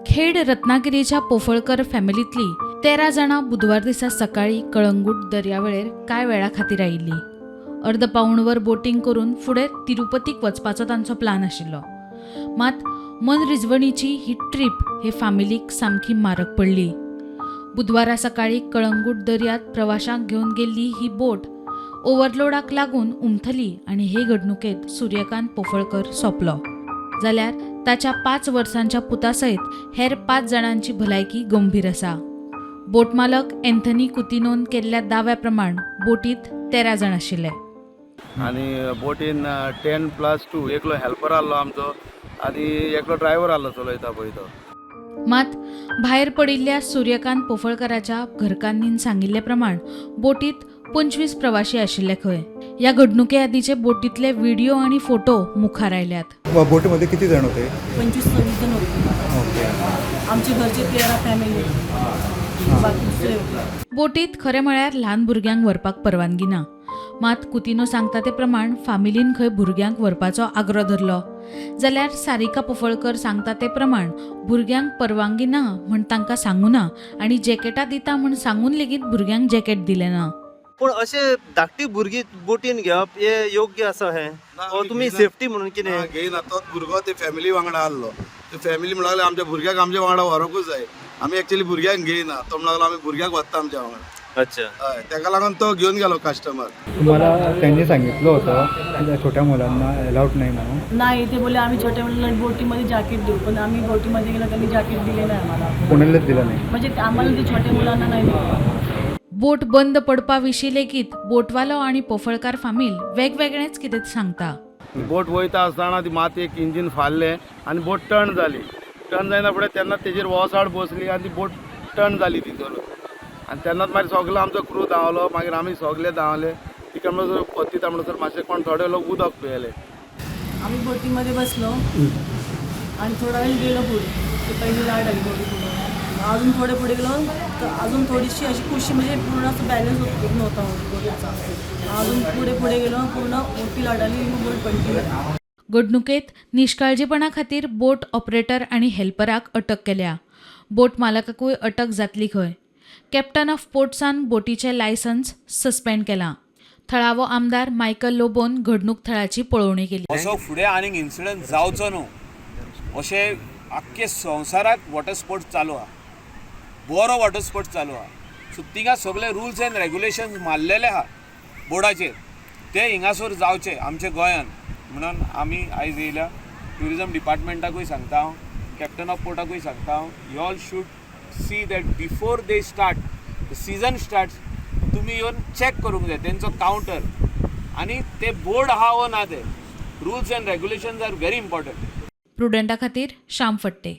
खेड रत्नागिरीच्या पोफळकर फॅमिलींतली 13 जाणां बुधवार दिसा सकाळीं कळंगूट दर्यावेळेर कांय वेळा खातीर आयिल्ली. अर्द पाऊण वर बोटींग करून फुडें तिरुपतीक वचपाचो तांचो प्लान आशिल्लो. मात मनरिजवणीची ही ट्रीप हे फामिलीक सामकी मारक पडली. बुधवारा सकाळीं कळंगूट दर्यांत प्रवाशांक घेवन गेल्ली ही बोट ओव्हरलोडाक लागून उमथली आनी हे घडणुकेंत सूर्यकांत पोफळकर सोंपलो, जाल्यार ताच्या 5 वर्सांच्या पुता सयत हेर 5 जाणांची भलायकी गंभीर आसा. बोट मालक एन्थनी कुतिनोन केल्ल्या दाव्या प्रमाण बोटींत 13 जाण आशिल्ले. आनी बोटीन 10+2, एकलो हेल्पर आहलो आमचो आनी एकलो ड्रायवर आहलो चलयता पळय तो. मात भायर पडिल्ल्या सूर्यकांत पोफळकराच्या घरकान्नीन सांगिल्ले प्रमाण बोटीत 25 प्रवाशी आशिल्ले खंय. ह्या घडणुके आदीचे बोटीतले व्हिडिओ आणि फोटो मुखार आयल्यात. बोटीमध्ये किती जण होते? 25-26 जण होते. आमचे घरचे 13 फॅमिली, बाकी दुसरे होते. बोटीत खरें म्हळ्यार ल्हान भुरग्यांक व्हरपाक परवानगी ना. मात कुतिनो सांगता ते प्रमाण फामिलीन खंय भुरग्यांक व्हरपाचो आग्रो धरलो, जाल्यार सारिका पोफळकर सांगता ते प्रमाण भुरग्यांक परवानगी ना म्हण तांकां सांगू ना आनी जॅकेटां दिता म्हण सांगून लेगीत भुरग्यांक जॅकेट दिलें ना. पूण अशें धाकटी भुरगीं बोटीन घेवप हे योग्य आसा हें? ना, ओ आमी तुमी घेयना. सेफ्टी म्हणून कितें? ना, घेयना. तोच भुरगो ते फॅमिली वांगडा आहलो. ते फॅमिली म्हणूंक लागले, आमच्या भुरग्याक आमच्या वांगडा व्हरूंकूच जाय. आमी एक्चुली भुरग्यांक घेयना. तो म्हणूंक लागलो, आमी भुरग्याक व्हरता आमच्या वांगडा. हय, तेका लागून तो घेवन गेलो कस्टमर. तुम्हाला त्यांनी सांगितलं होतं की छोट्या मुलांना अलाउड नाही म्हणून? नाही, ते बोलले, आम्ही छोट्या मुलांना बोटीमध्ये जॅकेट देऊ, पण आम्ही बोटीमध्ये गेलो, त्यांनी जॅकेट दिले नाही आम्हाला. कोणालाच दिलं नाही? म्हणजे आम्हाला ते छोट्या मुलांना नाही दिलं. बोट बंद पडपा विशीं लेगीत बोटवालो आनी पोफळकार फामील वेगवेगळेंच कितें सांगता. बोट वयता आसतना ती मात एक इंजीन फाल्लें आनी बोट टर्न जाली. टर्न जायना फुडें तेन्ना तेजेर वोसाड बसली आनी ती बोट टर्न जाली तितून आनी तेन्नाच मागीर सगलो आमचो क्रू धांवलो. मागीर आमी सगले धांवले. तिका म्हणसर पत्तिता म्हणसर मातशे कोण थोडे लोक उदक पियेले. आम्ही बोटीमध्ये बसलो आणि थोडा वेळ गेलो पुढे, ते पहिली लाट आली थोडी पुढे. अजून थोडे पुढे गेलो तर अजून थोडीशी अशी कुशी, म्हणजे पूर्ण असं बॅलन्स होत नव्हता बोटीचा. अजून पुढे पुढे गेलो, पूर्ण मोठी लाट आली, मग बोट पडली. घडणुकेत निश्काळजीपणा खातीर बोट ऑपरेटर आनी हेल्पराक अटक केल्या. बोट मालकाकूय अटक जातली खंय. कॅप्टन ऑफ पोर्ट्सान बोटीचें लायसन्स सस्पेंड केलां. थळावो आमदार मायकल लोबोन घडणूक थळाची पळोवणी केली. असो फुडें आनीक इन्सिडंट जावचो न्हू अशें आख्खे संवसाराक वॉटर स्पोर्ट्स चालू आहा, बरो वॉटर स्पोर्ट्स चालू आहा. सो थिंगा सगळे रुल्स एंड रेगुलेशन्स मारलेले आहा बोर्डाचेर, ते हिंगासर जावचे आमच्या गोंयान म्हणून आमी आयज येयल्या. ट्युरिजम डिपार्टमेंटाकूय सांगता हांव, कॅप्टन ऑफ पोर्टाकूय सांगता हांव, you all should see that before they start, the season starts, तुमी येवन चॅक करूंक जाय तेंचो कावंटर आनी ते बोर्ड आहा वो ना. ते rules and regulations are very important. प्रुडंटा खातीर श्याम फट्टे.